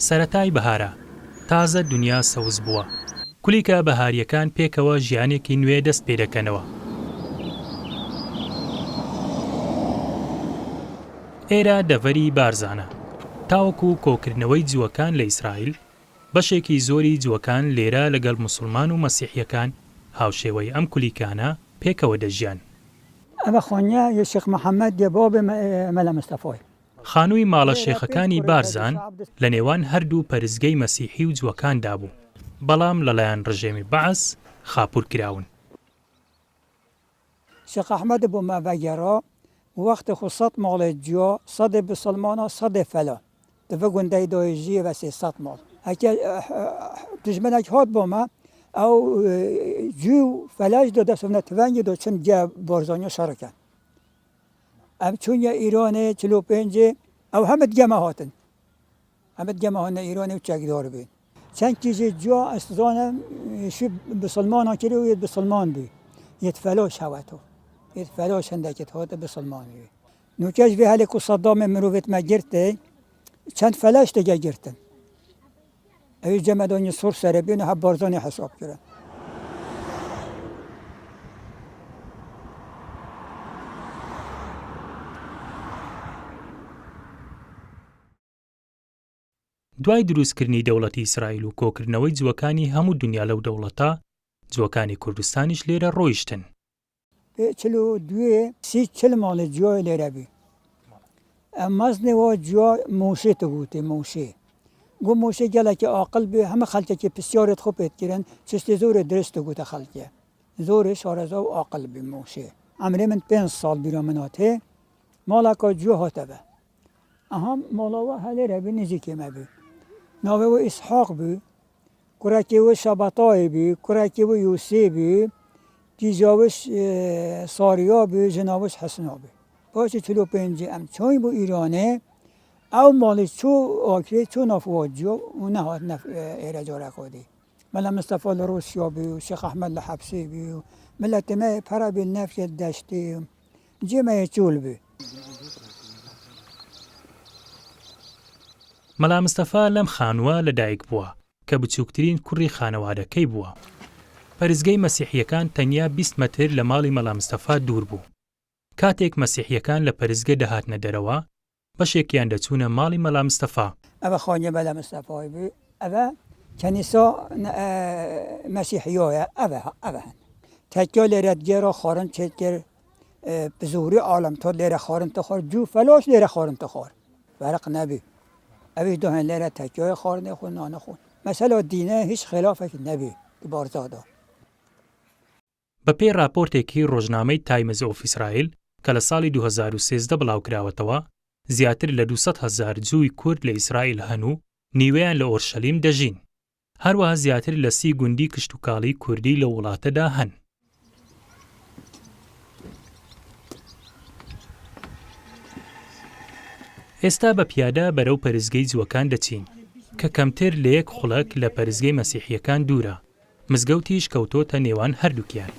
سەرەتای بەهارە، تازە دونیا سەوز بووە. کولیکە بەهارییەکان پێکەوە ژیانێکی نوێ دەست پێ دەکەنەوە. ئێرە دەڤەری بارزانە. تاوەکو کۆکردنەوەی جووەکان لە ئیسرائیل، بەشێکی زۆری جووەکان لێرە لەگەڵ موسڵمان و مەسیحییەکان هاوشێوەی ئەم کولیکانە پێکەوە دەژیان. ئەمە خانیە ی شێخ محەمەد ی بابێ مەلا مستەفای. خانووی ماڵە شێخەکانی بارزان لە نێوان هەردوو پەرستگەی مەسیحی و جووەکاندا بوو، بەڵام لەلایەن ڕژێمی بەعس خاپوور کراون. شێخ ئەحمەد بۆ مە ڤەگێڕا وەختێ خو سەد ماڵێ جیا، سەدێ بسڵمانا سەدێ فەلا. دە ڤە گوندەی دایێ ژیێ ڤە 300 ماڵ. هەکە دژمنەک هات بۆ مە، ئەو جوی و فەلاش دە دەس ڤنە تڤەنگێ دە چن گە بارزانیا شەڕ کەن. ئەم چونیە ئیرانێ 45 ئەو هەمت گەمە هاتن. هەمت گەمە هاتنە ئیرانێ و چەکدار بین. چەند کیژێ جیا ئەس زانم شوی بسڵمانا کرد و یەت بسڵمان بوی. یەت فەلاش هەوەتۆ. یەت فەلاش هەندەکت هاتە بسڵمان بوی. نوکەش ڤێ هەلێ کو سەدامێ مروڤێت مە گرتێ چەند فەلاش تێگە گرتن. ئەویش جەمەدانی سوڕ سەرە بین و هە بارزانی حساب کرن. دوای دروستکردنی دەوڵەتی ئیسرائیل و کۆکردنەوەی جووەکانی هەموو دونیا لەو دەوڵەتە، جووەکانی کوردستانیش لێرە ڕۆیشتن. پێ 42 سی 40 ماڵێ جوای لێرە بی. ئەم مەزنێ وا جوا مۆشێ تگوتێ مۆشێ. گو مۆشێ گەلەکی ئاقل بێ هەمە خەلکەکی پسیارێت خو پێت کرن چشتێ زۆرێ درست تگوتە خەلکێ. زۆرێ شارەزا و ئاقل بی مۆشێ. عەمرێ من پێنج ساڵ بیرا من هاتێ ماڵەکا جوا هاتە بە. ئەها ماڵەوە هەلێرە بی نزیکێ مە بی. ناوێ وە ئیسحاق بی. کوڕەکێ وە شەبەتایێ بی، کوڕەکێ وە یوسێ بی، کیژاوش ساریا بی، ژناوش حسنا بی. پاشی 45 ئەم چۆین بۆ ئیرانێ، ئەو ماڵی چۆ ئاکرێ چۆ ناف واجیا و نەهات نەف ئێرە جارەکا دی. مەلا مستەفا لە ڕوسیا بی و شێخ ئەحمەد لە حەپسێ بی و ملەتێ مە پەرە بی نەفێ دەشتێ و جێ مەیە چۆل بی. مەلا مستەفا لەم خانووە لەدایک بووە کە بچووکترین کوڕی خانەوادەکەی بووە. پەرستگەی مەسیحییەکان تەنیا 20 مەتر لە ماڵی مەلا مستەفا دوور بوو. کاتێک مەسیحییەکان لە پەرستگە دەهاتنە دەرەوە، بەشێکیان دەچوونە ماڵی مەلا مستەفا. ئەڤە خانیە مەلا مستەفای بوو، ئەڤە کەنیسا مەسیحیایە، ئەڤە ئەڤە هەن. تەکیا لێرە دگێرا خارن چێت کرد، بزوری عالم تۆ لێرە خارن تخوار، جوو فەلاش لێرە خارن تخوار. فەرق نەبی. ئەویش دهن لێرە تەکیای خواردنێ خۆ نانە خۆن. مەسەلا دینە هیچ خلافێک نەبی بارزادا. بەپێی ڕاپۆرتێکی ڕۆژنامەی تایمز ئۆف ئیسرائیل کە لە ساڵی 2013 بڵاوکراوەتەوە، زیاتر لە 200 هەزار جووی کورد لە ئیسرائیل هەن و نیوەیان لە ئۆرشەلیم دەژین. هەروەها زیاتر لە سی گوندی کشتوکاڵی کوردی لەو وڵاتەدا هەن. ئێستا بە پیادە بەرەو پەرستگەی جووەکان دەچین، کە کەمتر لە یەک خوڵەک لە پەرستگەی مەسیحییەکان دوورە، مزگەوتیش کەوتۆتە نێوان هەردووکیان.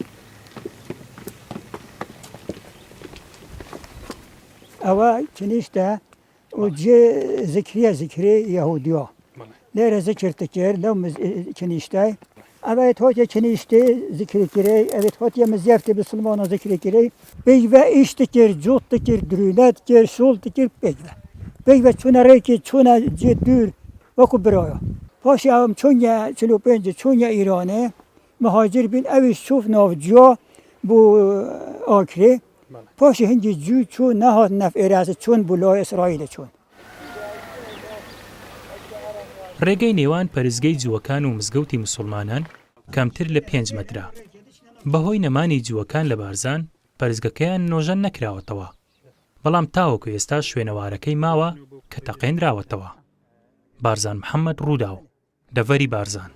ئەوە کنیشتە و جێ زکریە زکری یەهودیا لێرە زکر تکرد لەو کنیشتای ئەوێت هۆتێ کنیشتێ زکری کرێ ئەوێت هۆتیە مزیەفتی بسلمانە زکری کرێ پێیڤە ئیش تکرد جوت تکرد درونە تکرد شوڵ تکرد پێیڤە پێیڤە چونە ڕێکی چونە جێ دوور وەکو برایە پاشی ئەوم چونیە 45 چونیە ئیرانێ مهاجر بین ئەویش چوف ناوجیا بۆ ئاکرێ پاشی هەنگی جوو چوو نەهات نەف ئێرازە چۆن بوو لای ئیسرائیلە چۆن. ڕێگەی نێوان پەرستگەی جووەکان و مزگەوتی موسوڵمانان کەمتر لە پێنج مەترە. بەهۆی نەمانی جووەکان لە بارزان، پەرستگەکەیان نۆژەن نەکراوەتەوە، بەڵام تاوەکو ئێستا شوێنەوارەکەی ماوە کە تەقێنراوەتەوە. بارزان محەمەد، رووداو، دەڤەری بارزان.